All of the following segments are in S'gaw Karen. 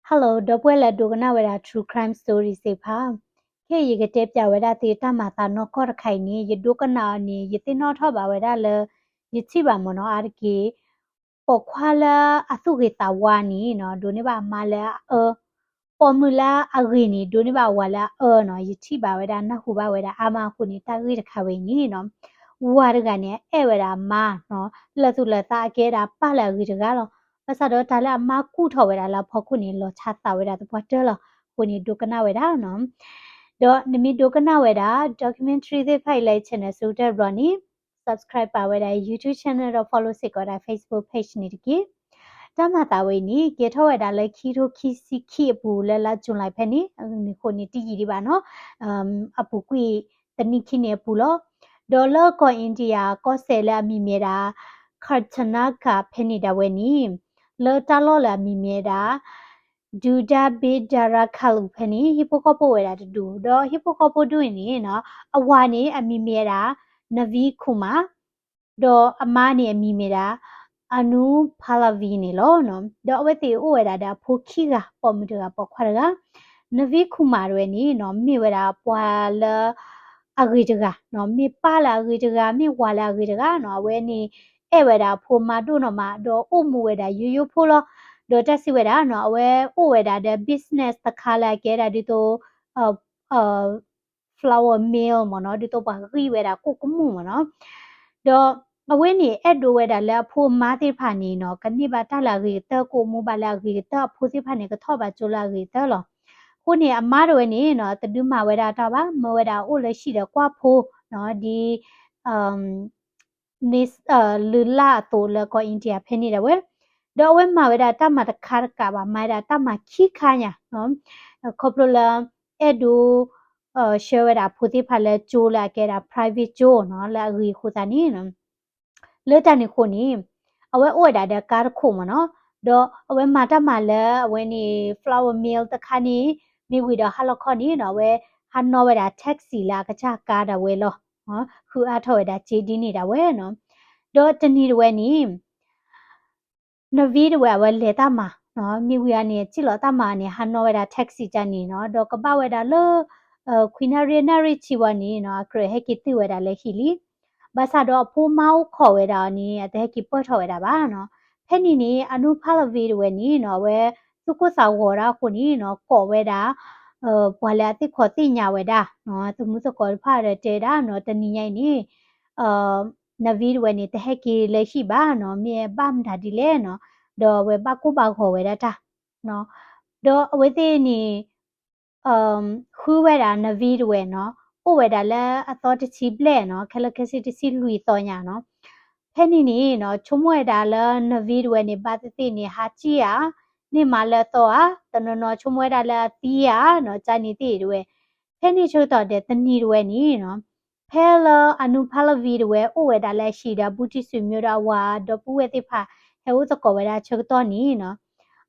Hello ဒီပုၢ်ဝဲၢ်လၢဒိကနၣ်ဝဲဒၣ် True Crime Story သ့ၣ်တဖၣ်, ခဲအံၤယကတဲပၠးဝဲဒၣ်သုတၢ်မၤသးနီၢ်ကီၢ်တခါအံၤန့ၣ် ယဒိကနၣ်အီၤန့ၣ် ယသ့ၣ်နီၣ်ထီၣ်ဘၣ်ဝဲဒၣ်လၢ ယထံၣ်ဘၣ်မ့ၢ်နီၤ အါတက့ၢ် ပိာ်ခွါလၢအသူၣ်ဂ့ၤသးဝါန့ၣ်နီၤ ဒိးန့ၢ်ဘၣ်အမါလၢအအၢ, ပိာ်မုၣ်လၢအဂ့ၤန့ၣ် ဒိးန့ၢ်ဘၣ်အဝၤလၢအအၢနီၤ ယထံၣ်ဘၣ်ဝဲဒၣ်နၢ်ဟူဘၣ်ဝဲဒၣ်အါမးအဃိန့ၣ် တၢ်ဂ့ၢ်တခါဝဲအံၤန့ၣ်နီၤ ဝၤတဂၤန့ၣ် အအဲၣ်ဝဲဒၣ်အမါနီၤ လၢာ်သူၣ်လၢာ်သးအကဲဒၣ်ပၢ်လၢအဂ့ၤတဂၤလီၤ. ဘၣ်ဆၣ်ဒီးတၢ်လၢအမါကူၣ်ထီၣ်ဝဲဒၣ်လၢအဖီခိၣ်န့ၣ် လီၤဆါသးဝဲဒၣ်သပှၢ်တၢၢ်လီၤ. အဃိန့ၣ်ဒိကနၣ်ဝဲဒၣ်နီၤ ဒီးနမ့ၢ်ဒိကနၣ်ဝဲဒၣ် documentary သ့ၣ်တဖၣ်အံၤလၢ channel ဆၢကတီၢ်ဘျီန့ၣ် subscribe ပာ်ဝဲဒၣ် YouTube channel ဒီး follow စ့ၢ်ကီးဒၣ် Facebook page န့ၣ်တက့ၢ်. တၢ်မၤသးဝဲအံၤန့ၣ် ကဲထီၣ်ဝဲဒၣ်လၢခံထိခံဆံခံအပူၤလၢလါ July ဖဲန့ၣ် အဂ့ၢ်န့ၣ်အဃိန့ၣ်တယံာ်ဒံးဘၣ်နီၤ အပူၤကွံာ်တနံၣ်ခံနံၣ်အပူၤလီၤ. ဒီးလၢကီၢ် India ကီၢ်စဲၣ်လၢအမံၤမ့ၢ်ဒၣ် Karnataka ဖဲန့ၣ်ဒၣ်ဝဲန့ၣ် လၢတၢ်လီၢ်လၢအမံၤမ့ၢ်ဒၣ် Doddaballapur ဖဲန့ၣ် ဟံၣ်ဖိဃီဖိအိၣ်ဝဲဒၣ်တဒူၣ် ဒီးဟံၣ်ဖိဃီဖိဒူၣ်အံၤန့ၣ်နီၤ အဝၤန့ၣ်အမံၤမ့ၢ်ဝဲဒၣ် Naveen Kumar ဒီးအမါန့ၣ်အမံၤမ့ၢ်ဒၣ် Anu Pallavi န့ၣ်လီၤ. ဒီးအဝဲသ့ၣ်အိၣ်ဝဲဒၣ်ဒီးအဖိခံဂၤ ပိာ်မုၣ်တဂၤပိာ်ခွါတဂၤ Naveen Kumar တဝဲန့ၣ်နီၤ မ့ၢ်ဝဲဒၣ်ပှၤလၢ အဂ့ၤတဂၤနီၤ မ့ၢ်ပၢ်လၢအဂ့ၤတဂၤ မ့ၢ်ဝၤလၢအဂ့ၤတဂၤနီၤ အဝဲန့ၣ် အဲၣ်ဝဲဒၣ်အဖိမါဒိၣ်နီၢ်မး ဒီးအိၣ်မူဝဲဒၣ်ယိယိဖိလီၤ. ဒီးတၢ်စံးဝဲဒၣ်နီၤ အဝဲအိၣ်ဝဲဒၣ်ဒီး business တခါလၢအကဲဒၣ်ဒ်သိး flour mill မ့ၢ်နီၤ ဒ်သိးပှၤဂံၢ်ဝဲဒၣ်ကိၣ်ကမူၣ်မ့ၢ်နီၤ ဒီးအဝဲန့ၣ် အဲၣ်ဒိးဝဲဒၣ်လၢအဖိအမါသ့ၣ်တဖၣ်န့ၣ်နီၤ ကန့ၢ်ဘၣ်တၢ်လၢအဂ့ၤကတၢၢ် ကအိၣ်မူဘၣ်လၢအဂ့ၤကတၢၢ် အဖိသ့ၣ်တဖၣ်န့ၣ် ကထီၣ်ဘၣ်ကၠိလၢအဂ့ၤကတၢၢ်လီၤ. အဃိန့ၣ် အမါတဝဲန့ၣ်နီၤ တဒုးမၤဝဲဒၣ်တၢ်ဘၣ် မၢဝဲဒၣ်အိၣ်လၢဟံၣ်ဒီးကွၢ်ဖိနီၤ ဒ် န့ၣ် လုၢ်လၢ်အသိးလၢကီၢ် India ဖဲန့ၣ်ဒၣ်ဝဲ ဒီးအဝဲမၤဝဲဒၣ်တၢ်မၤတခါတကးဘၣ် မၤဝဲဒၣ်တၢ်မၤခံခါညါ ခီဖျိလၢ အဲၣ်ဒိး ဆှၢဝဲဒၣ်အဖိသ့ၣ်တဖၣ်လၢကၠိလၢအကဲဒၣ် private ကၠိနီၤ လၢအဂ့ၤအဃိသတးန့ၣ် လၢတၢ်န့ၣ်အဃိန့ၣ် အဝဲအိၣ်ဝဲဒၣ်ဒီးကါတခိၣ်မ့ၢ်နီၤ ဒီးအဝဲမၤတၢ်မၤလၢအဝဲန့ၣ် flour mill တခါန့ၣ် မ့ၢ်ဝံၤဒီးဟါလီၤခီန့ၣ်နီၤ အဝဲဟးနီၣ်ဝဲဒၣ် taxi လၢအကစၢ်ကါဒၣ်ဝဲလီၤ. ဃုအါထီၣ်ဝဲဒၣ်စ့ဒ်န့ၣ်ဒၣ်ဝဲနီၤ ဒီးတနံၤတဝဲန့ၣ် Naveen တဝဲအဝဲလဲၤတၢ်မၤ မ့ၢ်ဝံၤအန့ၣ် စံၣ်လီၤတၢ်မၤန့ၣ် ဟးနီၣ်ဝဲဒၣ် taxi တၢ်န့ၣ်နီၤ ဒီးကဘၣ်ဝဲဒၣ်လၢ ခွံနၣ်ရံၣ်နၣ်ရံၣ်ဆံဝဲန့ၣ်နီၤ အကြၢးဟဲက့ၤတုၤဝဲဒၣ်လၢဟံၣ်လံ. ဘၣ်ဆၣ်ဒီးအဖိမါအိၣ်ခိးဝဲဒၣ်အီၤန့ၣ် အတဟဲက့ၤပၢၢ်ထီၣ်ဝဲဒၣ်ဘၣ်နီၤ. ဖဲန့ၣ်န့ၣ် Anu Pallavi တဝဲန့ၣ်နီၤ အဝဲသူၣ်ကိၢ်သးဂီၤဒၣ်အဃိန့ၣ်နီၤ ကိးဝဲဒၣ် ပှၤလၢအသ့ၣ်ခီၣ်သ့ၣ်ညါဝဲဒၣ် သမူသကိးတဖၣ်ဒီးတဲဒၣ်နီၤ တနံၤညါအံၤန့ၣ် Naveen တဝဲန့ၣ် တဟဲက့ၤလၢဟံၣ်ဘၣ်နီၤ မ့ၢ်ဘၣ်မတၤဒ်လဲၣ်နီၤ ဒီးအဝဲဘၣ်ကိၢ်ဘၣ်ဂီၤဝဲဒၣ်တၢ် ဒီးအဝဲသ့ၣ်န့ၣ် ဃုဝဲဒၣ် Naveen တဝဲနီၤ အိၣ်ဝဲဒၣ်လၢအသီတဆံဘျဲၣ်နီၤ ခဲလၢာ်ခဲဆ့တဆံလွံၢ်သီညါနီၤ. ဖဲန့ၣ်န့ၣ်နီၤ ဆိကမိၣ်ဝဲဒၣ်လၢ Naveen တဝဲန့ၣ် ဘၣ်သ့ၣ်သ့ၣ်န့ၣ် ဟးစံၣ်ဧါ, န့ၢ်မၤလၢအသီဧါ, တနီၤနီၤဆိကမိၣ်ဝဲဒၣ်လၢအသံဧါနီၤ ကန့ၣ်သ့ၣ်တဝဲ. ဖဲန့ၣ်ဆၢကတီၢ်ဒီးတနံၤတဝဲန့ၣ်နီၤ ဖဲလၢ Anu Pallavi တဝဲအိၣ်ဝဲဒၣ်လၢအဟံၣ်ဒီး အဘူးတံၢ်ဆွေမျိုးဒီးအဝၤဒီပုၢ်ဝဲၢ်သ့ၣ်တဖၣ် ဟဲအိၣ်သကိးဝဲဒၣ်ဆၢကတီၢ်န့ၣ်နီၤ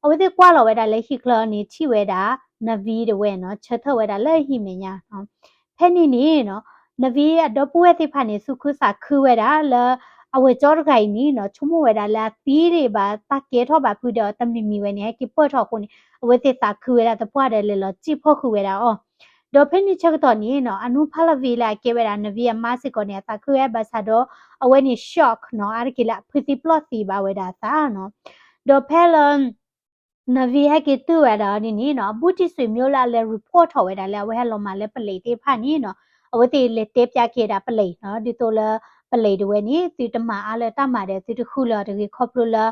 အဝဲသ့ၣ်ကွၢ်လီၤဝဲဒၣ်လၢဟံၣ်ချၢန့ၣ် ထံၣ်ဝဲဒၣ် Naveen တဝဲနီၤ ဆၢထၢၣ်ဝဲဒၣ်လၢဟံၣ်မဲာ်ညါနီၤ. ဖဲန့ၣ်န့ၣ်နီၤ Naveen အဒီပုၢ်ဝဲၢ်သ့ၣ်တဖၣ်န့ၣ် သူၣ်ခုသးခုဝဲဒၣ်လၢ အဝဲၢ်ကၠီတဂၤအံၤန့ၣ်နီၤ ဆိကမိၣ်ဝဲဒၣ်လၢအသံဒံးဘၣ် တၢ်ကဲထီၣ်ဘၣ်ဖုးဒီးတမံၤမံၤဝဲန့ၣ် ဟဲက့ၤပၢၢ်ထီၣ်အဃိန့ၣ် အဝဲသ့ၣ်သးခုဝဲဒၣ်သပှၢ်ဒီးလဲၤလီၤစံၣ်ဖီၣ်ဃုာ်ဝဲဒၣ်အီၤ ဒီးဖဲန့ၣ်ဆၢကတီၢ်န့ၣ်နီၤ Anu Pallavi လၢအကဲဝဲဒၣ် Naveen အမါစ့ၢ်ကီးန့ၣ် အသးခုဝဲဘၣ်ဆၣ်ဒီး အဝဲန့ၣ် shock နီၤ အါတက့ၢ်လၢအဖုသံပျီၢ်သံဘၣ်ဝဲဒၣ်အသးနီၤ. ဒီးဖဲလၢ Naveen ဟဲက့ၤတုၤဝဲဒၣ်အီၤဒ်န့ၣ်နီၤ အဘူးတံၢ်ဆွေမျိုးလၢအလဲၤ report ထီၣ်ဝဲဒၣ်လၢအဝဲဟဲလီၤမၤလၢပလံးသ့ၣ်တဖၣ်န့ၣ်နီၤ အဝဲသ့ၣ်လဲၤတဲပၠးက့ၤဒၣ်ပလံးနီၤ ဒ်သိးလၢ ပလံးတဝဲန့ၣ် သုတမၤအါလၢတၢ်မၤဒီး သုတဃုလၢၤတဂ့ၤ ခီဖျိလၢ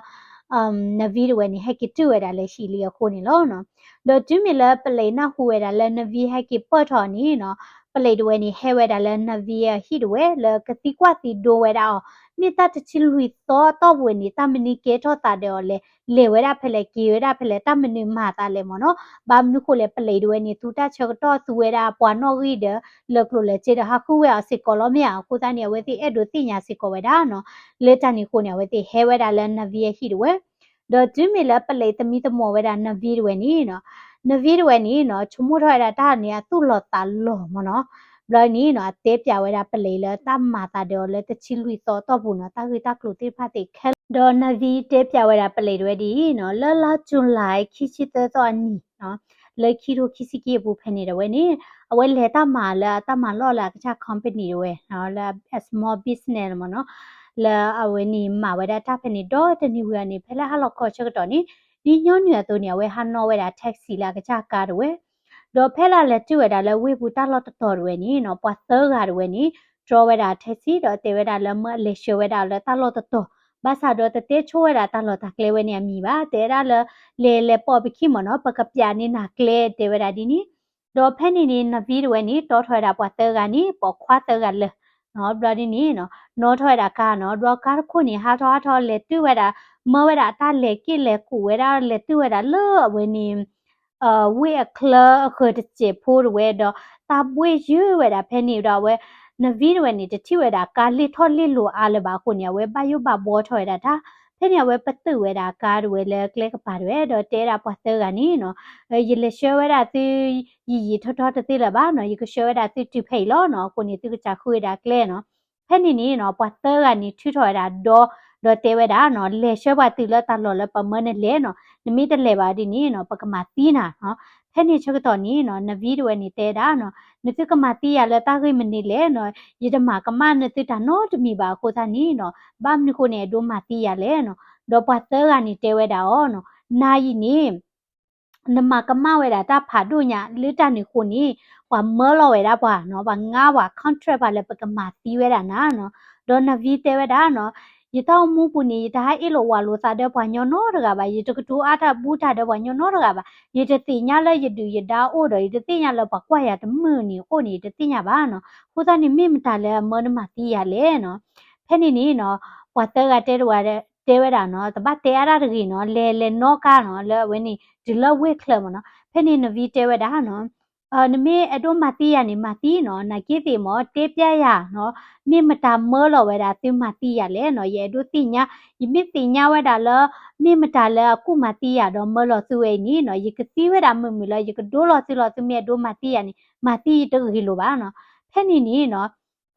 Naveen တဝဲန့ၣ် ဟဲက့ၤတုၤဝဲဒၣ်လၢဟံၣ်လံအဃိန့ၣ်လီၤ. ဒီးတုၤမ့ၢ်လၢပလံးနၢ်ဟူဝဲဒၣ်လၢ Naveen ဟဲက့ၤပၢၢ်ထီၣ်န့ၣ်နီၤ ပလံးတဝဲန့ၣ် ဟဲဝဲဒၣ်လၢ Naveen အဟံၣ်တဝဲ လၢကသံကွၢ်သံဒိးဝဲဒၣ်အီၤ မ့ၢ်တၢ်တဆံလွံၢ်သီအတီၢ်ပူၤန့ၣ် တၢ်မနုၤကဲထီၣ်သးဒီးအီၤလဲၣ်, လဲၤဝဲဒၣ်ဖဲလဲၣ် က့ၤဝဲဒၣ်ဖဲလဲၣ် တၢ်မနုၤမၤသးလဲၣ်မ့ၢ်နီၤ. ဘၣ်မနုၤဃိလဲၣ် ပလံးတဝဲန့ၣ် သူတၢ်ဆၢကတီၢ်သူဝဲဒၣ်ပှၤနီၣ်ဂံၢ်ဒီး လၢကျိၤလၢစ့ဒီးဟးဃုဝဲအီၤစ့ၢ်ကီးလီၤမ့ၢ်ဧါ. အဃိသတးန့ၣ် အဝဲသ့ၣ်အဲၣ်ဒိးသ့ၣ်ညါစ့ၢ်ကီးဝဲဒၣ်နီၤ. လၢတၢ်န့ၣ်အဃိန့ၣ် အဝဲသ့ၣ်ဟဲဝဲဒၣ်လၢ Naveen အဟံၣ်တဝဲ ဒီးတုၤမ့ၢ်လၢပလံးသမံသမိးဝဲဒၣ် Naveen တဝဲန့ၣ်နီၤ, Naveen တဝဲန့ၣ်နီၤ ဆိကမိၣ်ထီၣ်ဝဲဒၣ်တၢ်န့ၣ် အသူၣ်လီၤသးလီၤမ့ၢ်နီၤ. ဘျီန့ၣ်နီၤ အတဲပၠးဝဲဒၣ်ပလံးလၢတၢ်မၤသးဒီးအီၤလၢတဆံလွံၢ်သီအတီၢ်ပူၤနီၤ တၢ်ဂ့ၢ်တၢ်ကျိၤသ့ၣ်တဖၣ်သ့ၣ်ခဲလၢာ် ဒီးနၣ်ဝံတဲပၠးဝဲဒၣ်ပလံးတဝဲဒ်အံၤနီၤ, လၢလါ July ခံဆံသၢသီအနံၤနီၤ, လၢခံထိခံဆံခံအပူၤဖဲန့ၣ်တဝဲန့ၣ်, အဝဲလဲၤတၢ်မၤလၢအတၢ်မၤလီၢ်လၢအကစၢ် company တဝဲနီၤ, လၢ small business မ့ၢ်နီၤ, လၢအဝဲန့ၣ်မၤဝဲဒၣ်တၢ်ဖဲန့ၣ် ဒီတနံၤဝံၤအန့ၣ် ဖဲလၢဟါလီၤခီဆၢကတီၢ်န့ၣ်, ဒ်ညီနုၢ်အသိးန့ၣ် အဝဲဟးနီၣ်ဝဲဒၣ် taxi လၢအကစၢ်ကါတဝဲ ဒီးဖဲလၢအလဲၤတုၤဝဲဒၣ်လၢဝ့ၢ်ပူၤတၢ်လီၢ်တတီၤတဝဲန့ၣ်နီၤ, ပှၤသၢဂၤတဝဲန့ၣ် တြီဝဲဒၣ် taxi ဒီးတဲဝဲဒၣ်လၢမၢအလဲၤဆှၢဝဲဒၣ်လၢတၢ်လီၢ်တတီၤ, ဘၣ်ဆၣ်ဒီးတတဲဆိဝဲဒၣ်တၢ်လီၢ်တၢ်ကျဲဝဲန့ၣ်အမံၤဘၣ်, တဲဝဲဒၣ်လၢ လဲၤလဲၤပိာ်ပခံမ့ၢ်နီၤ, ပကပၠးန့ၢ်နၤကျဲ တဲဝဲဒၣ်ဒ်န့ၣ်, ဒီးဖဲန့ၣ်န့ၣ် နၣ်ဝံတဝဲန့ၣ် တီထီၣ်ဝဲဒၣ်ပှၤသၢဂၤန့ၣ် ပိာ်ခွါသၢဂၤလၢာ် ဘျီဒ်န့ၣ်နီၤ, နီၣ်ထီၣ်ဝဲဒၣ်ကါနီၤ, ဒီးကါတခိၣ်န့ၣ် ဟးထီၣ်ဟးထီၣ်လဲၤတုၤဝဲဒၣ်, မၢဝဲဒၣ်အတၢ်လဲၤက့ၣ်လဲၤကူးဝဲဒၣ် လဲၤတုၤဝဲဒၣ်လၢအဝဲန့ၣ် ဝ့ၢ်အချၢအဃၢၤတစဲးဖိတဝဲဒီး တၢ်ဘှ့ၣ်ယုၢ်ဝဲဒၣ်ဖဲန့ၣ်ဒီးအဝဲ နၣ်ဝံတဝဲန့ၣ် တထံၣ်ဝဲဒၣ်ကါလ့ၣ်ထီၣ်လ့ၣ်လီၤအါလၢၤဘၣ်အဃိန့ၣ် အဝဲဘၣ်ယိၣ်ဘၣ်ဘှီထီၣ်ဝဲဒၣ်တၢ်, ဖဲန့ၣ်အဝဲပတုာ်ဝဲဒၣ်ကါတဝဲလၢကျဲကပၤတဝဲ ဒီးတဲဒၣ်ပှၤသၢဂၤန့ၣ်နီၤ, ယလဲၤဆှၢဝဲဒၣ်သု ယံာ်ယံာ်ထီထီတသ့လၢၤဘၣ်နီၤ, ယကဆှၢဝဲဒၣ်သုတုၤဖဲအံၤလီၤနီၤ, အဃိန့ၣ်သုကစၢ်ဃုဝဲဒၣ်ကျဲနီၤ ဖဲန့ၣ်န့ၣ်နီၤ ပှၤသၢဂၤန့ၣ်ထုးထီၣ်ဝဲဒၣ်ဒီ, ဒီးတဲဝဲဒၣ်နီၤ, လဲၤဆှၢပှၤတုၤလၢတၢ်လီၢ်လၢပမၢနလဲၤနီၤ, နမ့ၢ်တလဲၤဘၣ်ဒ်န့ၣ်နီၤ ပကမၤသံနၤနီၤ. ဖဲန့ၣ်ဆၢကတီၢ်န့ၣ်နီၤ နၣ်ဝံတဝဲန့ၣ်တဲဒၣ်နီၤ, နသုကမၤသံယၤလၢတၢ်ဂ့ၢ်မနုၤလဲၣ်နီၤ, ယတမၤကမၣ်နသုတၢ်နီတမံၤဘၣ်အဃိသတးန့ၣ်နီၤ, ဘၣ်မနုၤဃိန့ၣ် အဲၣ်ဒိးမၤသံယၤလဲၣ်နီၤ. ဒီးပှၤသၢဂၤန့ၣ်တဲဝဲဒၣ်အီၤနီၤ, နၤအံၤန့ၣ် နမၤကမၣ်ဝဲဒၣ်တၢ်ဖးဒိၣ်ညါလၢတၢ်န့ၣ်အဃိန့ၣ်, ပှၤမၢလီၤဝဲဒၣ်ပှၤနီၤ, ပှၤငါပှၤ contract ပှၤလၢပကမၤသံဝဲဒၣ်နၤနီၤ. ဒီးနၣ်ဝံတဲဝဲဒၣ်နီၤ, ယတၢ်အိၣ်မူပူၤန့ၣ် ယတဟးအ့ၣ်လိာ်ဝးလိာ်သးဒီးပှၤညီနီတဂၤဘၣ်, ယတကတိၤအါတၢ်ဘူၣ်တၢ်ဒီးပှၤညီနီတဂၤဘၣ်, ယတသ့ၣ်ညါလၢယဒုၣ်ယဒါအိၣ်ဒီး ယတသ့ၣ်ညါလၢပှၤကွၢ်ယၤတမုာ်န့ၣ်အိၣ်န့ၣ် ယတသ့ၣ်ညါဘၣ်နီၤ. အဃိသတးန့ၣ် မ့ၢ်မတၤလၢအမၢနမၤသံယၤလဲၣ်နီၤ. ဖဲန့ၣ်န့ၣ်နီၤ, ပှၤသၢဂၤတဲတဝဲ, တဲဝဲဒၣ်နီၤ, တဘၣ်တဲအါတၢ်တဂ့ၤနီၤ, လဲၤလဲၤနီၣ်ကါနီၤ, လၢအဝဲန့ၣ် တုၤလၢဝ့ၢ်ချၢမ့ၢ်နီၤ. ဖဲန့ၣ်နၣ်ဝံတဲဝဲဒၣ်နီၤ, နမ့ၢ်အဲၣ်ဒိးမၤသံယၤန့ၣ် မၤသံနီၤ, နာ်က့သ့ၣ်မ့ၢ် တဲပျဲယၤနီၤ, မ့ၢ်မတၤမၢလီၤဝဲဒၣ်သုမၤသံယၤလဲၣ်နီၤ. ယအဲၣ်ဒိးသ့ၣ်ညါ, ယမ့ၢ်သ့ၣ်ညါဝဲဒၣ်လၢ မ့ၢ်မတၤလၢအကူၣ်မၤသံယၤဒီးမၢလီၤသုဝဲအံၤန့ၣ်နီၤ, ယကသံဝဲဒၣ်မုာ်မုာ်လၢ ယကဒိလီၤသုလီၤ, သုမ့ၢ်အဲၣ်ဒိးမၤသံယၤန့ၣ် မၤသံယတဂ့ၤလိာ်ဘၣ်နီၤ. ဖဲန့ၣ်န့ၣ်နီၤ,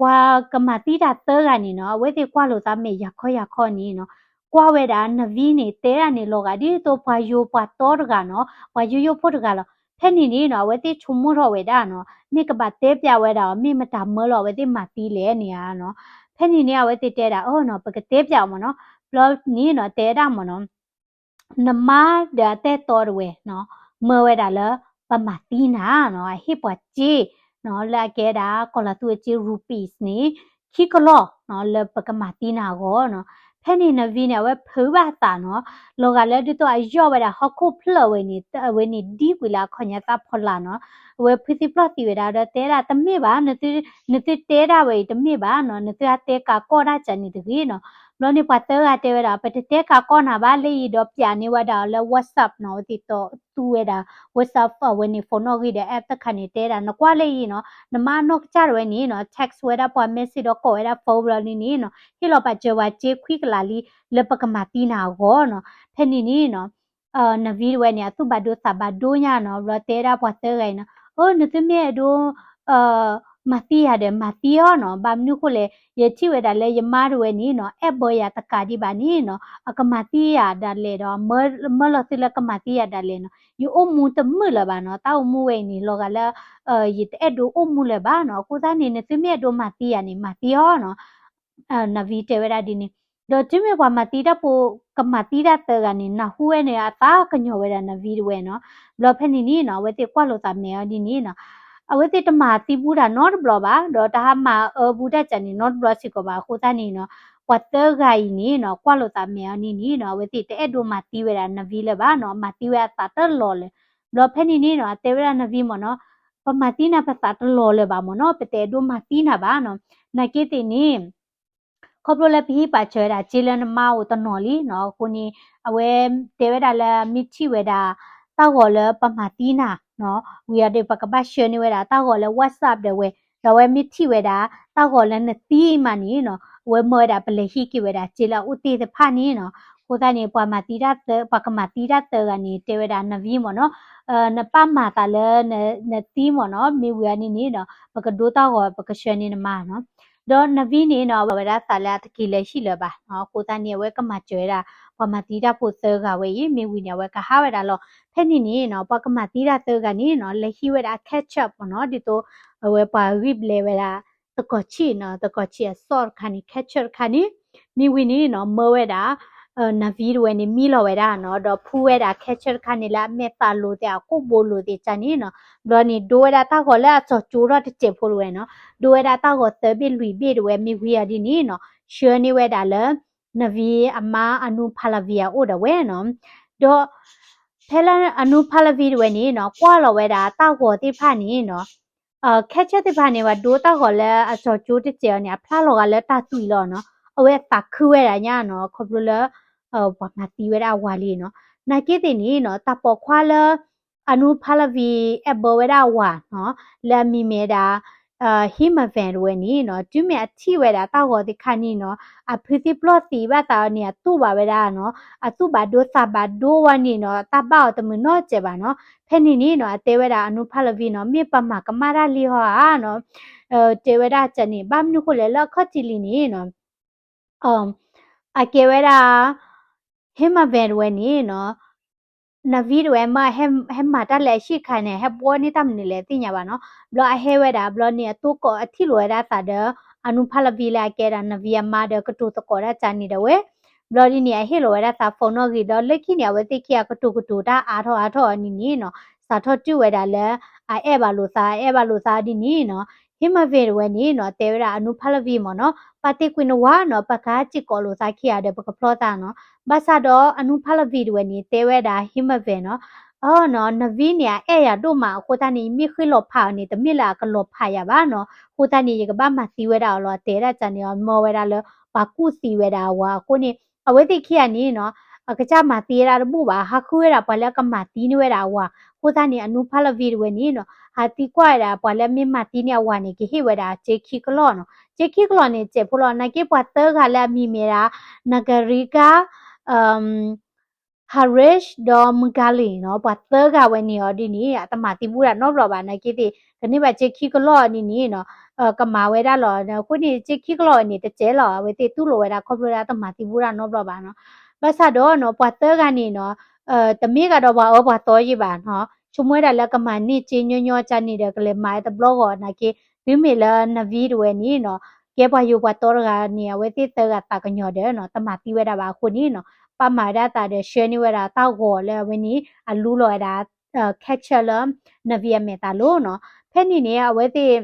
ပှၤကမၤသံတၢ်သၢဂၤန့ၣ်နီၤ, အဝဲသ့ၣ်ကွၢ်လိာ်သးမဲာ်ယၤခီယၤခီန့ၣ်နီၤ, ကွၢ်ဝဲဒၣ်နၣ်ဝံန့ၣ် တဲဒၣ်န့ၣ်လီၤဂာ်ဒ်သိးပှၤယိၤပှၤတီတဂၤနီၤ, ပှၤယိယိဖိတဂၤလီၤ. ဖဲန့ၣ်န့ၣ်နီၤ, အဝဲသ့ၣ်ဆိကမိၣ်ထီၣ်ဝဲဒၣ်နီၤ, မ့ၢ်ကဘၣ်တဲပျးဝဲဒၣ်အီၤ, မ့ၢ်မတၤမၢလီၤအဝဲသ့ၣ်မၤသံလဲၣ်န့ၣ်ဧါနီၤ. ဖဲန့ၣ်န့ၣ် အဝဲသ့ၣ်တဲဒၣ်အီၤနီၤ, ပကတဲပျးအီၤမ့ၢ်နီၤ. ဘျီန့ၣ်နီၤ, တဲဒၣ်မ့ၢ်နီၤ, နမါဒီးအတဲတီတဝဲနီၤ, မၢဝဲဒၣ်လၢ ပမၤသံနၤနီၤ, အဟ့ၣ်ပှၤစ့နီၤ, လၢအကဲဒၣ် ကီၢ်လီၤသူအစ့ rupees န့ၣ် ခံကလီၢ်နီၤ, လၢပကမၤသံနၤအဂီၢ်နီၤ. ဖဲန့ၣ်နၣ်ဝံန့ၣ် အဝဲဖုးဘၣ်အသးနီၤ, လီၤဂာ်လၢဒ်သိးအယီၢ်ဝဲဒၣ်ဟီၣ်ခိၣ်ဖျၢၣ်ဝဲန့ၣ်, အဝဲန့ၣ်ဒံကွံာ်လၢအခီၣ်ညါသးဖီလာ်နီၤ. အဝဲဖုသံပျီၢ်သံဝဲဒၣ်ဒီးတဲဒၣ် တမ့ၢ်ဘၣ်, နသုတဲဒၣ်ဝဲအံၤတမ့ၢ်ဘၣ်နီၤ, နသုဟးတဲကးကီၢ်ဒၣ်ကန့ၣ်တဂ့ၤနီၤ. ဘျီန့ၣ်ပှၤသၢဂၤတဲဝဲဒၣ် ပတတဲကးကီၢ်နၤဘၣ်လၢအံၤဒီး ပျးန့ၢ်ဝဲဒၣ်အီၤလၢ WhatsApp နီၤ, အဝဲသ့ၣ်တီသူဝဲဒၣ် WhatsApp အဝဲန့ၣ် phone နီၣ်ဂံၢ်ဒီး app တခါန့ၣ် တဲဒၣ် နကွၢ်လၢအံၤနီၤ, နမါအနီၢ်ကစၢ်တဝဲန့ၣ်နီၤ, text ဝဲဒၣ်ပှၤ message ဒီးကိးဝဲဒၣ် phone ဘျီန့ၣ်နီၤ, ဟ့ၣ်လီၤပာ်စၢၤဝဲစ့ခွံကလးလံ လၢပကမၤသံနၤအဂီၢ်နီၤ. ဖဲန့ၣ်န့ၣ်နီၤ နၣ်ဝံတဝဲန့ၣ် အသူၣ်ဘၣ်ဒိသးဘၣ်ဒိညါနီၤ, ဘျီတဲဒၣ်ပှၤသၢဂၤအံၤနီၤ, အၢ နသုမ့ၢ်အဲၣ်ဒိး မၤသံယၤဒီး မၤသံအီၤနီၤ, ဘၣ်မနုၤဃိလဲၣ်, ယထံၣ်ဝဲဒၣ်လၢယမါတဝဲန့ၣ်နီၤ, အဲၣ်ဘၢယၤတကးဒံးဘၣ်န့ၣ်နီၤ, အကမၤသံယၤဒၣ်လဲာ်ဒီး မၢလီၤသုလၢကမၤသံယၤဒၣ်လဲာ်နီၤ, ယအိၣ်မူတမုာ်လၢၤဘၣ်နီၤ, တၢ်အိၣ်မူဝဲအံၤန့ၣ် လီၤဂာ်လၢ ယတအဲၣ်ဒိးအိၣ်မူလၢၤဘၣ်နီၤ, အဃိသတးန့ၣ် နသုမ့ၢ်အဲၣ်ဒိးမၤသံယၤန့ၣ် မၤသံအီၤနီၤ. နၣ်ဝံတဲဝဲဒၣ်ဒ်န့ၣ်, ဒီးတုၤမ့ၢ်ပှၤမၤသံတၢ်ဖိ ကမၤသံတၢ်သၢဂၤန့ၣ် နၢ်ဟူဝဲန့ၣ် အသးကညီၤဝဲဒၣ်နၣ်ဝံတဝဲနီၤ. ဘျီဖဲန့ၣ်န့ၣ်နီၤ အဝဲသ့ၣ်ကွၢ်လိာ်သးမဲာ်အီၤဒ်န့ၣ်နီၤ, အဝဲသ့ၣ်တမၤသံဘူးတၢ်နီတဘျီဘၣ်, ဒီးတဟါမၤအၢဘူးတၢ်ကန့ၣ်နီတဘျီစ့ၢ်ကီးဘၣ်. အဃိသတးန့ၣ်နီၤ ပှၤသၢဂၤအံၤန့ၣ်နီၤ ကွၢ်လိာ်သးမဲာ်အီၤဒ်န့ၣ်နီၤ, အဝဲသ့ၣ်တအဲၣ်ဒိးမၤသံဝဲဒၣ်နၣ်ဝံလၢၤဘၣ်နီၤ, မၤသံဝဲအသးတလီၤလၢၤ. ဘျီဖဲန့ၣ်န့ၣ်နီၤ အတဲဝဲဒၣ်နၣ်ဝံမ့ၢ်နီၤ, ပမၤသံနၤပသးတလီၤလၢၤဘၣ်မ့ၢ်နီၤ, ပတအဲၣ်ဒိးမၤသံနၤဘၣ်နီၤ. နာ်က့သ့ၣ်န့ၣ် ခီဖျိလၢပဟံးပာ်စၢၤဝဲဒၣ်စ့လၢနမါအိၣ်တနီၤလံနီၤ, အဃိန့ၣ် အဝဲတဲဝဲဒၣ်လၢမ့ၢ်ထံၣ်ဝဲဒၣ် တၢ်ဂီၤလၢပမၤသံနၤနီၤ, ဝံၤအီၤဒီး ပကဘၣ်ဆှၢန့ၢ်ဝဲဒၣ်တၢ်ဂီၤလၢ WhatsApp ဒီးဝဲ, ဒီးအဝဲမ့ၢ်ထံၣ်ဝဲဒၣ် တၢ်ဂီၤလၢနသံမးန့ၣ်နီၤ, အဝဲမၢဝဲဒၣ်ပလဲၤဟံးက့ၤဝဲဒၣ်စ့လၢအအိၣ်တ့ၢ်တဖၣ်န့ၣ်နီၤ. အဃိသတးန့ၣ် ပှၤမၤသံတၢ်သၢ, ပှၤကမၤသံတၢ်သၢဂၤန့ၣ် တဲဝဲဒၣ်နၣ်ဝံမ့ၢ်နီၤ, နပၢ်မၤသးလၢ နသံမ့ၢ်နီၤ, မ့ၢ်ဝံၤအီၤန့ၣ်န့ၣ်ဒီး ပကဒိတၢ်ဂီၤ ပကဆှၢန့ၢ်နမါနီၤ. ဒီး Naveen န့ၣ်နီၤ အဝဲဒၣ်သးလၢအတက့ၤလၢဟံၣ်လၢၤဘၣ်နီၤ, အဃိသတးန့ၣ် အဝဲကမၤစၢၤဝဲဒၣ် ပှၤမၤသံတၢ်ဖိသၢဂၤဝဲအံၤ မ့ၢ်ဝံၤန့ၣ် အဝဲကဟးဝဲဒၣ်လီၤ. ဖဲန့ၣ်န့ၣ်နီၤ ပှၤကမၤသံတၢ်သၢဂၤန့ၣ်နီၤ လဲၤဟံးဝဲဒၣ် ketchup မ့ၢ်နီၤ, ဒ်သိး အဝဲပှၤဂံၢ်ဘျဲးဝဲဒၣ် သကိးဆံးနီၤ, သကိးဆံးအ sauce တခါန့ၣ် ketchup တခါန့ၣ်, မ့ၢ်ဝံၤန့ၣ်နီၤ မၢဝဲဒၣ် Naveen တဝဲန့ၣ် မံလီၤဝဲဒၣ်နီၤ, ဒီးဖှူဝဲဒၣ် ketchup တခါန့ၣ် လၢအမဲာ်သးလိၤသ့ၣ် အကိၣ်ဘိလိၤသ့ၣ်ကန့ၣ်နီၤ, ဘျီန့ၣ် ဒိဝဲဒၣ်တၢ်ဂီၤလၢအစီၤကၠိထီၣ်တစဲးဖိတဝဲနီၤ, ဒိဝဲဒၣ်တၢ်ဂီၤသၢဘ့ၣ်လွံၢ်ဘ့ၣ်တဝဲ မ့ၢ်ဝံၤအီၤဒ်န့ၣ်နီၤ ဆှၢန့ၢ်ဝဲဒၣ်လၢ Naveen အမါ Anu Pallavi အအိၣ်ဒၣ်ဝဲနီၤ, ဒီး ဖဲလၢ Anu Pallavi တဝဲန့ၣ်နီၤ ကွၢ်လီၤဝဲဒၣ်တၢ်ဂီၤသ့ၣ်တဖၣ်န့ၣ်နီၤ ketchup သ့ၣ်တဖၣ်န့ၣ် ပှၤဒိတၢ်ဂီၤလၢအစီၤကၠိတစဲးအီၤန့ၣ် အဖျါလီၤဂာ်လၢတၢ်သွံၣ်လီၤနီၤ, အဝဲသးခုဝဲဒၣ်ညါနီၤ, ခီဖျိလၢ ပှၤမၤသံဝဲဒၣ်အဝၤလံနီၤ, နာ်က့သ့ၣ်န့ၣ်နီၤ တၢ်ပိာ်ခွါလၢ Anu Pallavi အဲၣ်ဘၢဝဲဒၣ်အဝၤနီၤ လၢအမံၤမ့ၢ်ဒၣ် Himavant တဝဲန့ၣ်နီၤ တုၤမ့ၢ်အထံၣ်ဝဲဒၣ်တၢ်ဂီၤသ့ၣ်တဖၣ်န့ၣ်နီၤ အဖုသံပျီၢ်သံဘၣ်သးအီၤန့ၣ် အသူၣ်ဘၣ်ဝဲဒၣ်နီၤ, အသူၣ်ဘၣ်ဒိသးဘၣ်ဒိဝဲန့ၣ်နီၤ တၢ်ဘၣ်အီၤတမုာ်နီတစဲးဘၣ်နီၤ, ဖဲန့ၣ်န့ၣ်နီၤ အတဲဝဲဒၣ် Anu Pallavi နီၤ မ့ၢ်ပမၤကမၣ်တၢ်လံဟီဧါနီၤ, တဲဝဲဒၣ်ကန့ၣ် ဘၣ်မနုၤဃိလဲၣ် လၢအခီၣ်ထံးလံန့ၣ်နီၤ အကဲဝဲဒၣ် Himavant တဝဲန့ၣ်နီၤ Naveen တဝဲမ့ၢ်ဟဲမၤတၢ်လၢအဟံၣ်အခါန့ၣ် ဟဲဘှီန့ၢ်တၢ်မနုၤလဲၣ်သ့ၣ်ညါဘၣ်နီၤ, ဘျီအဟဲဝဲဒၣ် ဘျီန့ၣ် အတိၢ်ကီးအထံၣ်လိာ်ဝဲဒၣ်သးဒီး Anu Pallavi လၢအကဲဒၣ် Naveen အမါဒီး ကတိၤသကိးတၢ်ကန့ၣ်ဒၣ်ဝဲ, ဘျီဒ်န့ၣ် အဟ့ၣ်လီၤဝဲဒၣ်သး phone နီၣ်ဂံၢ် ဒီးလၢခံန့ၣ် အဝဲသ့ၣ်ခံဂၤကတိၤကတိၤတၢ်အါထီၣ်အါထီၣ်အီၤန့ၣ်န့ၣ်နီၤ စးထီၣ်တုၤဝဲဒၣ်လၢ အအဲၣ်ဘၣ်လိာ်သး အအဲၣ်ဘၣ်လိာ်သးဒ်န့ၣ်နီၤ, Himavant တဝဲန့ၣ်နီၤ တဲဝဲဒၣ် Anu Pallavi မ့ၢ်နီၤ ပာ်တ့ၢ်ကွံာ်နဝၤနီၤ ပကဟးစ့ၢ်ကီးလိာ်သးခံဂၤဒီး ပကဖျီသးနီၤ, ဘၣ်ဆၣ်ဒီး Anu Pallavi တဝဲန့ၣ် တဲဝဲဒၣ် Himavant နီၤ အနီၤ Naveen န့ၣ် အအဲၣ်ယၤဒိၣ်မး အဃိသတးန့ၣ် ယမ့ၢ်ဃ့လီၤဖးအီၤန့ၣ် တမ့ၢ်လၢအကလီၤဖးယၤဘၣ်နီၤ, အဃိသတးန့ၣ် ယကဘၣ်မၤသံဝဲဒၣ်အီၤလီၤ တဲဒၣ်ကန့ၣ်အီၤ မၢဝဲဒၣ်လၢ ပှၤကူၣ်သံဝဲဒၣ်အဝၤအဃိန့ၣ် အဝဲသ့ၣ်ခံဂၤန့ၣ်နီၤ အကစၢ်မၤသံဝဲဒၣ်တဘူၣ်ဘၣ် ဟးဃုဝဲဒၣ်ပှၤလၢကမၤသံန့ၢ်ဝဲဒၣ်အဝၤ, အဃိသတးန့ၣ် Anu Pallavi တဝဲန့ၣ်နီၤ ဟးသံကွၢ်ဝဲဒၣ်ပှၤလၢမ့ၢ်မၤသံန့ၢ်အဝၤန့ၣ် ကဟ့ၣ်ဝဲဒၣ်စ့ခံကလီၢ်နီၤ, စ့ခံကလီၢ်န့ၣ် စဲးဖိလီၤ နာ်က့ပှၤသၢဂၤလၢအမံၤမ့ၢ်ဒၣ် Nigarika Harish ဒီး Magali နီၤ ပှၤသၢဂၤဝဲန့ၣ်အီၤဒ်န့ၣ် အတမၤသံဘူးဒၣ်နီတဘျီဘၣ် နာ်က့သ့ၣ် ကန့ၢ်ဘၣ်စ့ခံကလီၢ်အီၤဒ်န့ၣ်နီၤ ကမၤဝဲဒၣ်လီၤ အဃိန့ၣ် စ့ခံကလီၢ်အီၤန့ၣ် တစဲးလီၤ အဝဲသ့ၣ်တူၢ်လိာ်ဝဲဒၣ်ခီဖျိလၢအတမၤသံဘူးဒၣ်နီတဘျီဘၣ်နီၤ, ဘၣ်ဆၣ်ဒီးနီၤ ပှၤသၢဂၤန့ၣ်နီၤ တမ့ၢ်ကဒီးပှၤအၢပှၤသီယံၤဘၣ်နီၤ, ဆိကမိၣ်ဝဲဒၣ်လၢကမၤန့ၢ်စ့ညီညီကန့ၣ်ဒီး ကလဲၤမၤဝဲတဘျီဂီၢ်နာ်က့, တုၤမ့ၢ်လၢ Naveen တဝဲန့ၣ်နီၤ ကဲပှၤယိၤပှၤတီတဂၤန့ၣ် အဝဲသ့ၣ်သၢဂၤသးကညီၤဒီးနီၤ တမၤသံဝဲဒၣ်ဘၣ်အဃိန့ၣ်နီၤ ပာ်မၤဝဲဒၣ်သးဒီး ဆှၢန့ၢ်ဝဲဒၣ်တၢ်ဂီၤလၢအဝဲန့ၣ် အလူလီၤဝဲဒၣ် catcher လၢ Naveen အမဲာ်သးလိၤနီၤ, ဖဲန့ၣ်န့ၣ် အဝဲသ့ၣ်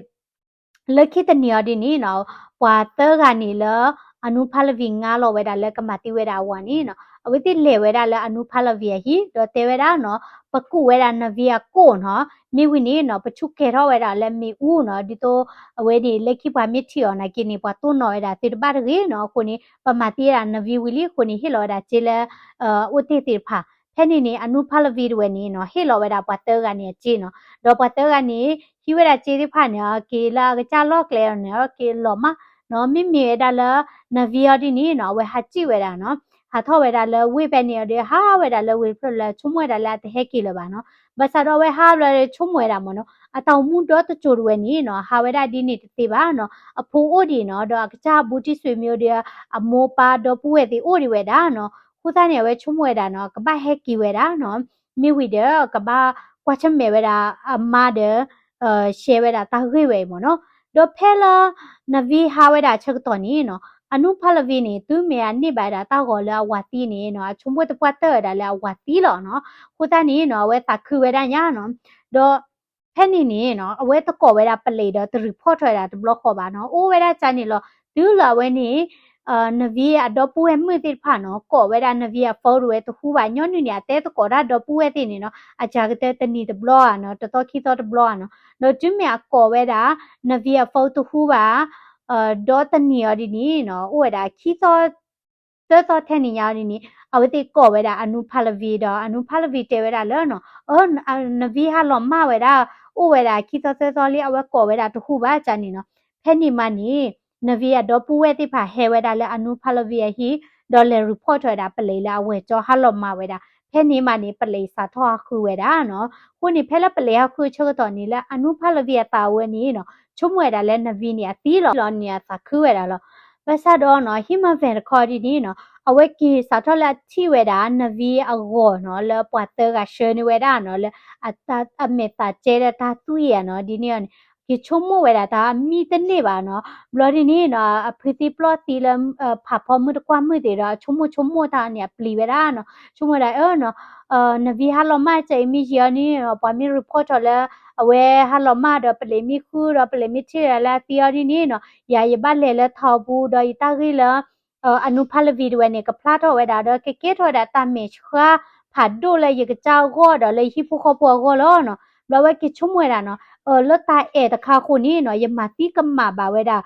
လၢခံတနံၤအီၤဒ်န့ၣ်နီၤ ပှၤသၢဂၤန့ၣ်လၢ Anu Pallavi ငါလီၤဝဲဒၣ်လၢကမၤသံဝဲဒၣ်အဝၤန့ၣ်နီၤ အဝဲသ့ၣ်လဲၤဝဲဒၣ်လၢ Anu Pallavi အဟံၣ် ဒီးတဲဝဲဒၣ်နီၤ ပကူးဝဲဒၣ် Naveen အကိၣ်နီၤ မ့ၢ်ဝံၤန့ၣ်နီၤ ပဆူၣ်ကဲၤထီၣ်ဝဲဒၣ်လၢမ့ၣ်အူနီၤ ဒ်သိး အဝဲန့ၣ် လၢခံပှၤမ့ၢ်ထံၣ်အီၤနာ်က့န့ၣ် ပှၤတိၢ်နီၣ်ဝဲဒၣ်သုတဘၣ်တဂ့ၤနီၤ အဃိန့ၣ် ပမၤသံဝဲဒၣ် Naveen ဝံၤလံအဃိန့ၣ် ဟ့ၣ်လီၤဝဲဒၣ်စ့လၢ အိၣ်တ့ၢ်သ့ၣ်တဖၣ် ဖဲန့ၣ်န့ၣ် Anu Pallavi တဝဲန့ၣ်နီၤ ဟ့ၣ်လီၤဝဲဒၣ်ပှၤသၢဂၤန့ၣ်အစ့နီၤ ဒီးပှၤသၢဂၤန့ၣ် ဟံးဝဲဒၣ်စ့သ့ၣ်တဖၣ်န့ၣ် က့ၤလၢအကစၢ်လီၢ်ကျဲအီၤန့ၣ် က့ၤလီၤမးနီၤ မ့မ့ၢ်ဝဲဒၣ်လၢ Naveen အီၤဒ်န့ၣ်နီၤ အဝဲဟးစံၣ်ဝဲဒၣ်နီၤ ဟးထီၣ်ဝဲဒၣ်လၢဝ့ၢ်ဖဲန့ၣ်အီၤဒီး ဟးဝဲဒၣ်လၢဝ့ၢ်တဖျၢၣ်လၢဆိကမိၣ်ဝဲဒၣ်လၢအတဟဲက့ၤလၢၤဘၣ်နီၤ ဘၣ်ဆၣ်ဒီးအဝဲဟးဘျီဒီးဆိကမိၣ်ဝဲဒၣ်မ့ၢ်နီၤ အတၢ်အိၣ်မူဒီတစိၤတဝဲန့ၣ်နီၤ ဟးဝဲဒၣ်ဒ်န့ၣ်တသ့ဘၣ်နီၤ အဖိအိၣ်ဒံးနီၤ ဒီးအကစၢ်ဘူးတံၢ်ဆွေမျိုးဒီး အမိၢ်ပၢ်ဒီပုၢ်ဝဲၢ်သ့ၣ်အိၣ်ဒံးဝဲဒၣ်နီၤ အဃိသတးန့ၣ် အဝဲဆိကမိၣ်ဝဲဒၣ်နီၤ ကဘၣ်ဟဲက့ၤဝဲဒၣ်နီၤ မ့ၢ်ဝံၤဒီး ကဘၣ်ကွၢ်ဆၢၣ်မဲာ်ဝဲဒၣ်အမါဒီး ရှဲဝဲဒၣ်တၢ်ဂ့ၢ်ဝဲအံၤမ့ၢ်နီၤ ဒီးဖဲလၢ Naveen ဟးဝဲဒၣ်အဆၢကတီၢ်န့ၣ်နီၤ Anu Pallavi န့ၣ် တုၤမ့ၢ်အန့ၢ်ဘၣ်ဝဲဒၣ်တၢ်ဂီၤလၢအဝၤသံန့ၣ်နီၤ အဆိကမိၣ်သပှၢ်တၢၢ်ဝဲဒၣ်လၢအဝၤသံလီၤနီၤ အဃိသတးန့ၣ်နီၤ အဝဲသးခုဝဲဒၣ်ညါနီၤ ဒီး ဖဲန့ၣ်န့ၣ်နီၤ အဝဲတကိးဝဲဒၣ်ပလံးဒီးတ report ထီၣ်ဝဲဒၣ်တဘျီဃီဘၣ်နီၤ အိၣ်ဝဲဒၣ်ကန့ၣ်လီၤ တုၤလၢအဝဲန့ၣ် Naveen အဒီပုၢ်ဝဲၢ်မုၣ်သ့ၣ်တဖၣ်နီၤ ကိးဝဲဒၣ် Naveen အ phone တဝဲတဟူဘၣ် ညီနုၢ်န့ၣ် အတဲသကိးတၢ်ဒီပုၢ်ဝဲၢ်သ့ၣ်န့ၣ်နီၤ အစှၤကတၢၢ်တနံၤတဘျီဧါနီၤ တသီခံသီတဘျီဧါနီၤ ဒီးတုၤမ့ၢ်အကိးဝဲဒၣ် Naveen အ phone တဟူဘၣ် ဒီးတနံၤအီၤဒ်န့ၣ်နီၤ အိၣ်ဝဲဒၣ်ခံသီ သၢသီထဲန့ၣ်ညါအီၤဒ်န့ၣ် အဝဲသ့ၣ်ကိးဝဲဒၣ် Anu Pallavi ဒီး Anu Pallavi တဲဝဲဒၣ်လၢနီၤ အ Naveen ဟးလီၤမၢ်ဝဲဒၣ် အိၣ်ဝဲဒၣ်ခံသီသၢသီလံ အဝဲကိးဝဲဒၣ်တဟူဘၣ်ကန့ၣ်နီၤ ဖဲန့ၣ်မးန့ၣ် Naveen အဒီပုၢ်ဝဲၢ်သ့ၣ်တဖၣ်ဟဲဝဲဒၣ်လၢ Anu Pallavi အဟံၣ် ဒီးလဲၤ report ထီၣ်ဝဲဒၣ်ပလံးလၢအဝဲၢ်ကၠီဟးလီၤမၢ်ဝဲဒၣ် ဖဲန့ၣ်မးန့ၣ် ပလံးစးထီၣ်ဟးဃုဝဲဒၣ်နီၤ. အဃိန့ၣ် ဖဲလၢပလံးဟးဃုဆၢကတီၢ်န့ၣ် လၢ Anu Pallavi အသးဝဲန့ၣ်နီၤ ဆိကမိၣ်ဝဲဒၣ်လၢ Naveen န့ၣ် အသံလီၤန့ၣ် အသးခုဝဲဒၣ်လီၤ. ဘၣ်ဆၣ်ဒီးနီၤ Himavant တခီဒ်န့ၣ်နီၤ အဝဲက့ၤစးထီၣ်လၢအထံၣ်ဝဲဒၣ် Naveen အဂီၢ်နီၤ လၢပှၤသၢဂၤဆှၢန့ၢ်ဝဲဒၣ်နီၤ လၢ အမဲာ်သးကဲဒီးတၢ်သူၣ်အံၤဧါနီၤ ဒ်န့ၣ်အီၤန့ၣ် က့ၤဆိကမိၣ်ဝဲဒၣ်တၢ်မံတန့ၢ်ဘၣ်နီၤ. ဘျီဒ်န့ၣ်နီၤ အဖုသံပျီၢ်သံလၢ ဖးဖီမုၢ်တကွၢ်မုၢ်သ့ၣ်ဒီး အဆိကမိၣ်ဆိကမိၣ်တၢ်န့ၣ် အပျံၤဝဲဒၣ်နီၤ. ဆိကမိၣ်ဝဲဒၣ်အၢနီၤ Naveen ဟးလီၤမၢ်ကဲအံၤ မ့ၢ်ယံာ်အီၤန့ၣ်နီၤ ပှၤမ့ၢ် report ထီၣ်လၢ အဝဲဟးလီၤမၢ်ဒီး ပလံးမ့ၢ်ဃုဒီး ပလံးမ့ၢ်ထံၣ်ဝဲဒၣ်လၢအသံအီၤဒ်န့ၣ်နီၤ ယၤယဘၣ်လဲၤလၢထးအပူၤဒီး ယတၢ်ဂ့ၢ်လၢ Anu Pallavi တဝဲန့ၣ် ကဖျါထီၣ်ဝဲဒၣ်ဒီး ကကဲထီၣ်ဝဲဒၣ်တၢ်မဲာ်ဆှးဖးဒိၣ်လၢယကစၢ်အဂီၢ်ဒီးလၢယဟံၣ်ဖိဃီဖိအဂီၢ်လီၤနီၤ. ဘျီဝဲက့ၤဆိကမိၣ်ဝဲဒၣ်နီၤ လၢတၢ်အဲၣ်တခါအဃိန့ၣ်နီၤ ယမၤသံကမၣ်ဘၣ်ဝဲဒၣ်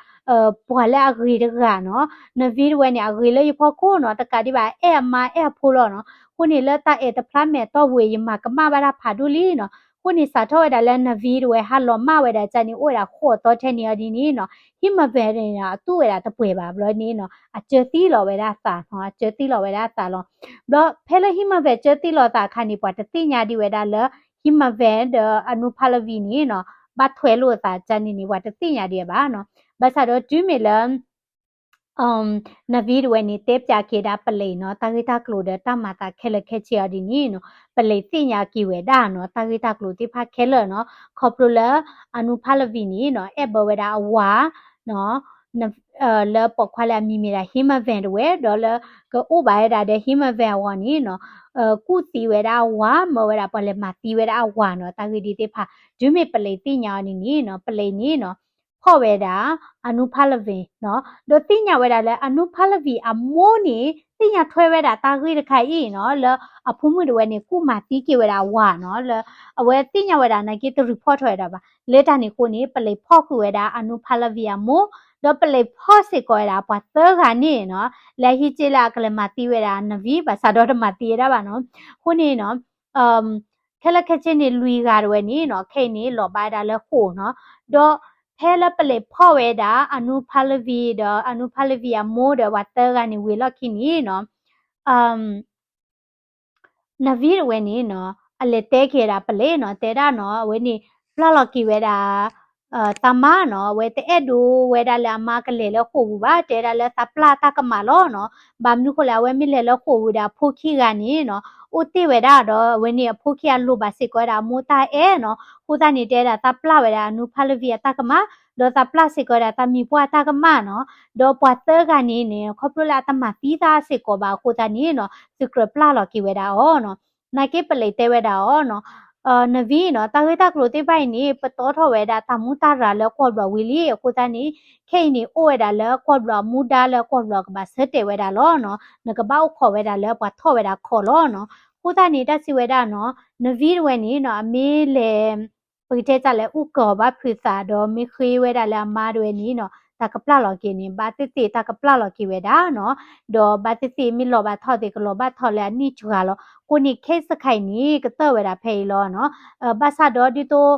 ပှၤလၢအဂ့ၤတဂၤနီၤ. Naveen တဝဲန့ၣ် အဂ့ၤလၢယဖီခိၣ်နီၤ တကးဒံးဘၣ် အဲၣ်အမါအဲၣ်အဖိလီၤနီၤ. အဃိန့ၣ် လၢတၢ်အဲၣ်တဖျါမဲာ်တီၢ်ပူၤ ယမၤကမၣ်ဘၣ်တၢ်ဖးဒိၣ်လံနီၤ. အဃိန့ၣ် စးထီၣ်ဝဲဒၣ်လၢ Naveen တဝဲဟးလီၤမၢ်ဝဲဒၣ်ကန့ၣ် အိၣ်ဝဲဒၣ်ဃိးသီထဲန့ၣ်အီၤဒ်န့ၣ်နီၤ Himavant န့ၣ် အတူၢ်ဝဲဒၣ်တပှဲၤဘၣ်ဘျီန့ၣ်နီၤ အကၢသံလီၤဝဲဒၣ်အသးနီၤ အကၢသံလီၤဝဲဒၣ်အသးလီၤ. ဘျီဖဲလၢ Himavant ကၢသံလီၤအသးအခါန့ၣ် ပှၤတသ့ၣ်ညါဒံးဝဲဒၣ်လၢ Himavant ဒီး Anu Pallavi န့ၣ်နီၤ ဘၣ်ထွဲလိာ်အသးကန့ၣ်န့ၣ် ပှၤတသ့ၣ်ညါဒံးဘၣ်နီၤ. ဘၣ်ဆၣ်ဒီးတုၤမ့ၢ်လၢ Naveen တဝဲန့ၣ် တဲပၠးက့ၤဒၣ်ပလံးနီၤ တၢ်ဂ့ၢ်တၢ်ကျိၤဒီးတၢ်မၤသးခဲလၢာ်ခဲဆ့အီၤဒ်န့ၣ်နီၤ ပလံးသ့ၣ်ညါက့ၤဝဲဒၣ်နီၤ တၢ်ဂ့ၢ်တၢ်ကျိၤသ့ၣ်တဖၣ်ခဲလၢာ်နီၤ ခီဖျိလၢ Anu Pallavi န့ၣ်နီၤ အဲၣ်ဘၢဝဲဒၣ်အဝၤနီၤ လၢပိာ်ခွါလၢအမံၤမ့ၢ်ဒၣ် Himavant တဝဲ ဒီးလၢကအိၣ်ဘၣ်ဝဲဒၣ်ဒီး Himavant အဂီၢ်န့ၣ်နီၤ ကူၣ်သံဝဲဒၣ်အဝၤ မၢဝဲဒၣ်ပှၤလဲၤမၤသံဝဲဒၣ်အဝၤနီၤ တၢ်ဂ့ၢ်ဒ်သ့ၣ်တဖၣ် တုၤမ့ၢ်ပလံးသ့ၣ်ညါအီၤန့ၣ်န့ၣ်နီၤ ပလံးန့ၣ်နီၤ ဖီၣ်ဝဲဒၣ် Anu Pallavi နီၤ ဒီးသ့ၣ်ညါဝဲဒၣ်လၢ Anu Pallavi အမိၢ်န့ၣ် သ့ၣ်ညါထွဲဝဲဒၣ်တၢ်ဂ့ၢ်တခါအံၤနီၤ လၢအဖိမုၣ်တဝဲန့ၣ် ကူၣ်မၤသံက့ၤဝဲဒၣ်အဝၤနီၤ လၢအဝဲသ့ၣ်ညါဝဲဒၣ်နာ်က့ တ report ထီၣ်ဝဲဒၣ်ဘၣ် လၢတၢ်န့ၣ်အဃိန့ၣ် ပလံးဖီၣ်ဃုာ်ဝဲဒၣ် Anu Pallavi အမိၢ် ဒီးပလံးဖီၣ်စ့ၢ်ကီးဝဲဒၣ်ပှၤသၢဂၤန့ၣ်နီၤ လၢဟံးက့လၢအကလဲၤမၤသံဝဲဒၣ် Naveen ဘၣ်ဆၣ်ဒီးတမၤသံဝဲဒၣ်ဘၣ်နီၤ အဃိန့ၣ်နီၤ ခဲလၢာ်ခဲဆ့န့ၣ် လွံၢ်ဂၤတဝဲန့ၣ်နီၤ ခဲအံၤန့ၣ် လီၤဘၣ်ဝဲဒၣ်လၢဃိာ်နီၤ ဒီးဖဲလၢပလံးဖီၣ်ဝဲဒၣ် Anu Pallavi ဒီး Anu Pallavi အမိၢ်ဒီးပှၤသၢဂၤန့ၣ်ဝံၤလီၢ်ခံန့ၣ်နီၤ Naveen တဝဲန့ၣ်နီၤ အလဲၤတဲက့ၤဒၣ်ပလံးနီၤ တဲဒၣ်နီၤ အဝဲန့ၣ် ပျၢ်လီၤက့ၤဝဲဒၣ် သးမါနီၤ အဝဲတအဲၣ်ဒိးဝဲဒၣ်လၢအမါကလဲၤလၢဃိာ်ပူၤဘၣ် တဲဒၣ်လၢသးပျၢ်တၢ်ကမၣ်လီၤနီၤ ဘၣ်မနုၤဃိလဲၣ် အဝဲမ့ၢ်လဲၤလၢဃိာ်ပူၤဒီးအဖိခံဂၤန့ၣ်နီၤ အိၣ်တ့ၢ်ဝဲဒၣ်ဒီး အဝဲန့ၣ်အဖိခံအလိၤဘၣ်စ့ၢ်ကီးဝဲဒၣ်အမိၢ်တၢ်အဲၣ်နီၤ အဃိသတးန့ၣ် တဲဒၣ်သးပျၢ်ဝဲဒၣ် Anu Pallavi အတၢ်ကမၣ် ဒီးသးပျၢ်စ့ၢ်ကီးဝဲဒၣ်သးမံၤပှၢ်အတၢ်ကမၣ်နီၤ ဒီးပှၤသၢဂၤန့ၣ်န့ၣ် ခီဖျိလၢအတမၤသံသးစ့ၢ်ကီးဘၣ်အဃိသတးန့ၣ်နီၤ သုကြၢးပျၢ်လီၤက့ၤဝဲဒၣ်အီၤနီၤ နာ်က့ပလံးတဲဝဲဒၣ်အီၤနီၤ Naveen နီၤ တၢ်ဂ့ၢ်တၢ်ကျိၤသ့ၣ်တဖၣ်အံၤန့ၣ် ပတီၢ်ထီၣ်ဝဲဒၣ်တၢ်မူးတၢ်ရၤလၢကွီၢ်ဘျီးဝံၤလံ အဃိသတးန့ၣ် ခဲအံၤန့ၣ် အိၣ်ဝဲဒၣ်လၢကွီၢ်ဘျီးအမူဒါလၢကွီၢ်ဘျီးကဘၣ်ဆၢတဲာ်ဝဲဒၣ်လီၤနီၤ နကဘၣ်အိၣ်ခိးဝဲဒၣ်လၢပှၤထီၣ်ဝဲဒၣ်ခိးလီၤနီၤ အဃိသတးန့ၣ် တၢ်စံးဝဲဒၣ်နီၤ Naveen တဝဲန့ၣ်နီၤ အမ့ၢ်လဲၤ ပကတဲတၢ်လဲၣ် အူၣ်ကီၤဘၣ်ဖုးသးဒီးမ့ၢ်ဃ့ဝဲဒၣ်လၢအမါတဝဲန့ၣ်နီၤ တၢ်ကပျၢ်လီၤက့ၤန့ၣ် ဘၣ်သ့ၣ်သ့ၣ်တၢ်ကပျၢ်လီၤက့ၤဝဲဒၣ်နီၤ ဒီးဘၣ်သ့ၣ်သ့ၣ်မ့ၢ်လီၤဘၣ်ထီၣ်သ့ၣ် ကလီၤဘၣ်ထီၣ်လၢအနံၣ်စှၤလီၤ အဃိန့ၣ် case တခါအံၤန့ၣ် ကတၢၢ်ဝဲဒၣ်ဖဲအံၤလီၤနီၤ ဘၣ်ဆၣ်ဒီးဒ်သိး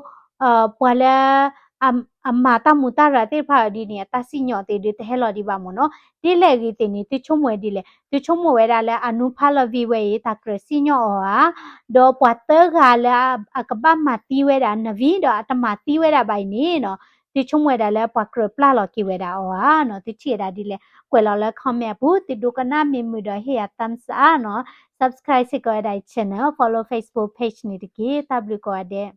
ပှၤလၢ အမၤတၢ်မူးတၢ်ရၤသ့ၣ်တဖၣ်အံၤဒ်န့ၣ် အတၢ်စံၣ်ညီၣ်သ့ၣ်ဒုးတဟဲလီၤဒံးဘၣ်မ့ၢ်နီၤ ဒ်လဲၣ်ဂ့ၤသ့ၣ်န့ၣ် သုဆိကမိၣ်ဝဲဒ်လဲၣ် သုဆိကမိၣ်ဝဲဒၣ်လၢ Anu Pallavi ဝဲအံၤ တၢ်ကြၢးစံၣ်ညီၣ်အီၤဧါ ဒီးပှၤသၢဂၤလၢအကဘၣ်မၤသံဝဲဒၣ် Naveen ဒီးအတမၤသံဝဲဒၣ်ဘၣ်အံၤန့ၣ်နီၤ သုဆိကမိၣ်ဝဲဒၣ်လၢပှၤကြၢးပျၢ်လီၤက့ၤဝဲဒၣ်အီၤဧါနီၤ သုထံၣ်ဝဲဒၣ်ဒ်လဲၣ် ကွဲးလီၤလၢ comment အပူၤ သုဒိကနၣ်မ့ၢ်မုာ်ဒီးဟ့ၣ်ယၤ thumbs up နီၤ subscribe စ့ၢ်ကီးဝဲဒၣ်အံၤ channel follow Facebook page န့ၣ်တက့ၢ် တၢ်ဘျုးကိးဂၤဒဲး